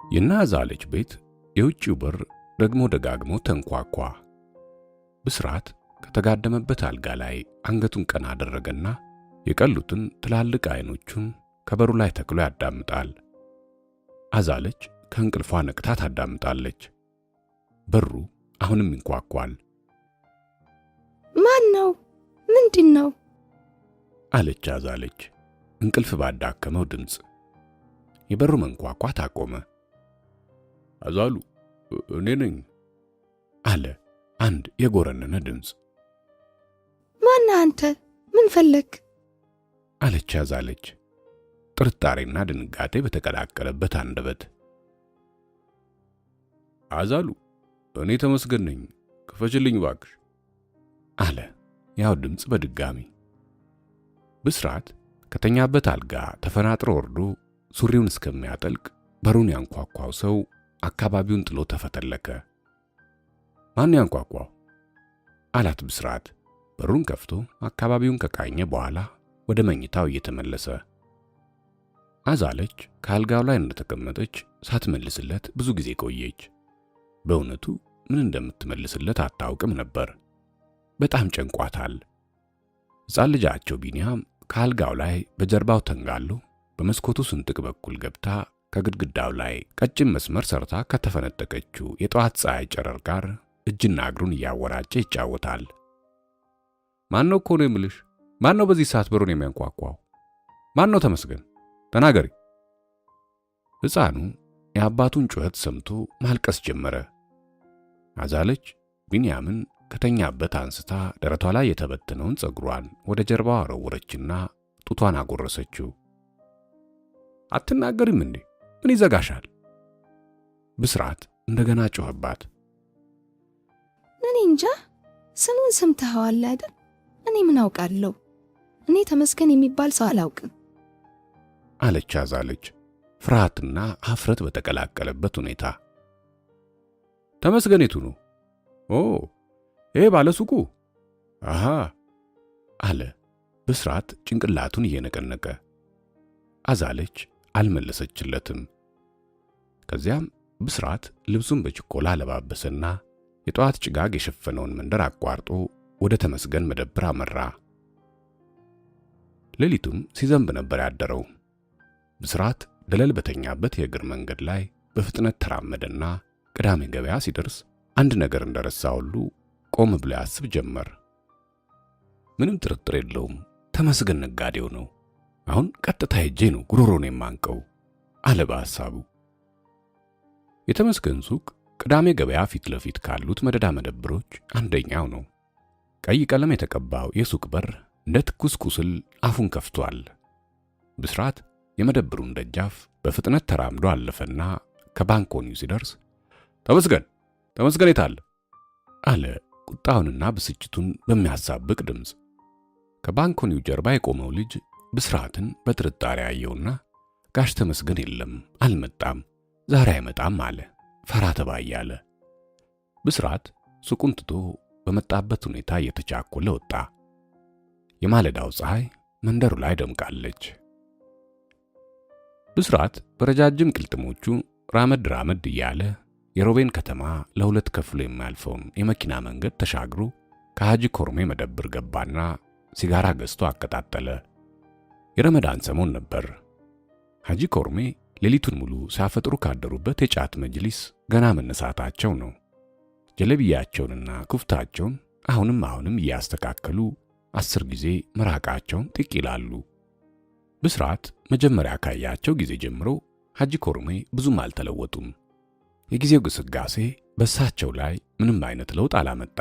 የነአዛለች ቤት የውጭው በር ደግሞ ደጋግሞ ተንኳኳ። ብስራት ከተጋደመበት አልጋ ላይ አንገቱን ቀና አደረገና የቀሉትን ትላልቅ አይኖቹን ከበሩ ላይ ተክሎ ያዳምጣል። አዛለች ከእንቅልፏ ነቅታ ታዳምጣለች። በሩ አሁንም ይንኳኳል። ማን ነው? ምንድን ነው? አለች አዛለች እንቅልፍ ባዳከመው ድምፅ። የበሩ መንኳኳት አቆመ። አዛሉ፣ እኔ ነኝ አለ አንድ የጎረነነ ድምፅ። ማን አንተ? ምን ፈለክ? አለች አዛለች ጥርጣሬና ድንጋጤ በተቀላቀለበት አንደበት። አዛሉ፣ እኔ ተመስገን ነኝ፣ ክፈችልኝ እባክሽ አለ ያው ድምፅ በድጋሚ። ብስራት ከተኛበት አልጋ ተፈናጥሮ ወርዶ ሱሪውን እስከሚያጠልቅ በሩን ያንኳኳው ሰው አካባቢውን ጥሎ ተፈተለከ። ማን ያንኳኳው? አላት ብስራት በሩን ከፍቶ አካባቢውን ከቃኘ በኋላ ወደ መኝታው እየተመለሰ። አዛለች ከአልጋው ላይ እንደተቀመጠች ሳትመልስለት ብዙ ጊዜ ቆየች። በእውነቱ ምን እንደምትመልስለት አታውቅም ነበር። በጣም ጨንቋታል። ሕፃን ልጃቸው ቢንያም ከአልጋው ላይ በጀርባው ተንጋሎ በመስኮቱ ስንጥቅ በኩል ገብታ ከግድግዳው ላይ ቀጭን መስመር ሰርታ ከተፈነጠቀችው የጠዋት ፀሐይ ጨረር ጋር እጅና እግሩን እያወራጨ ይጫወታል። ማን ነው እኮ ነው የምልሽ? ማን ነው በዚህ ሰዓት በሩን የሚያንኳኳው? ማን ነው? ተመስገን ተናገሪ። ሕፃኑ የአባቱን ጩኸት ሰምቶ ማልቀስ ጀመረ። አዛለች ቢንያምን ከተኛበት አንስታ ደረቷ ላይ የተበተነውን ፀጉሯን ወደ ጀርባዋ አረወረችና ጡቷን አጎረሰችው። አትናገሪም እንዴ? ምን ይዘጋሻል? ብስራት እንደገና ጮኸባት። እኔ እንጃ፣ ስሙን ሰምተኸዋል አይደል? እኔ ምን አውቃለሁ? እኔ ተመስገን የሚባል ሰው አላውቅም አለች አዛለች ፍርሃትና አፍረት በተቀላቀለበት ሁኔታ። ተመስገን የቱ ነው? ኦ፣ ይሄ ባለሱቁ? አሃ አለ ብስራት ጭንቅላቱን እየነቀነቀ። አዛለች አልመለሰችለትም። ከዚያም ብስራት ልብሱን በችኮላ ለባበሰና የጠዋት ጭጋግ የሸፈነውን መንደር አቋርጦ ወደ ተመስገን መደብር አመራ። ሌሊቱም ሲዘንብ ነበር ያደረው። ብስራት ደለል በተኛበት የእግር መንገድ ላይ በፍጥነት ተራመደና ቅዳሜ ገበያ ሲደርስ አንድ ነገር እንደረሳ ሁሉ ቆም ብሎ ያስብ ጀመር። ምንም ጥርጥር የለውም ተመስገን ነጋዴው ነው። አሁን ቀጥታ ሄጄ ነው ጉሮሮን የማንቀው አለ በሐሳቡ። የተመስገን ሱቅ ቅዳሜ ገበያ ፊት ለፊት ካሉት መደዳ መደብሮች አንደኛው ነው። ቀይ ቀለም የተቀባው የሱቅ በር እንደ ትኩስ ቁስል አፉን ከፍቷል። ብስራት የመደብሩን ደጃፍ በፍጥነት ተራምዶ አለፈና ከባንኮኒው ሲደርስ ተመስገን ተመስገን የታለ አለ ቁጣውንና ብስጭቱን በሚያሳብቅ ድምፅ። ከባንኮኒው ጀርባ የቆመው ልጅ ብስራትን በጥርጣሬ አየውና ጋሽ ተመስገን የለም፣ አልመጣም፣ ዛሬ አይመጣም አለ ፈራ ተባ እያለ። ብስራት ሱቁን ትቶ በመጣበት ሁኔታ እየተቻኮለ ወጣ። የማለዳው ፀሐይ መንደሩ ላይ ደምቃለች። ብስራት በረጃጅም ቅልጥሞቹ ራመድ ራመድ እያለ የሮቤን ከተማ ለሁለት ከፍሎ የሚያልፈውን የመኪና መንገድ ተሻግሮ ከሐጂ ኮርሜ መደብር ገባና ሲጋራ ገዝቶ አቀጣጠለ። የረመዳን ሰሞን ነበር። ሐጂ ኮርሜ ሌሊቱን ሙሉ ሲያፈጥሩ ካደሩበት የጫት መጅሊስ ገና መነሳታቸው ነው። ጀለቢያቸውንና ኩፍታቸውን አሁንም አሁንም እያስተካከሉ 10 ጊዜ ምራቃቸውን ጥቅ ይላሉ። ብስራት መጀመሪያ ካያቸው ጊዜ ጀምሮ ሐጂ ኮርሜ ብዙም አልተለወጡም። የጊዜው ግስጋሴ በእሳቸው ላይ ምንም አይነት ለውጥ አላመጣም።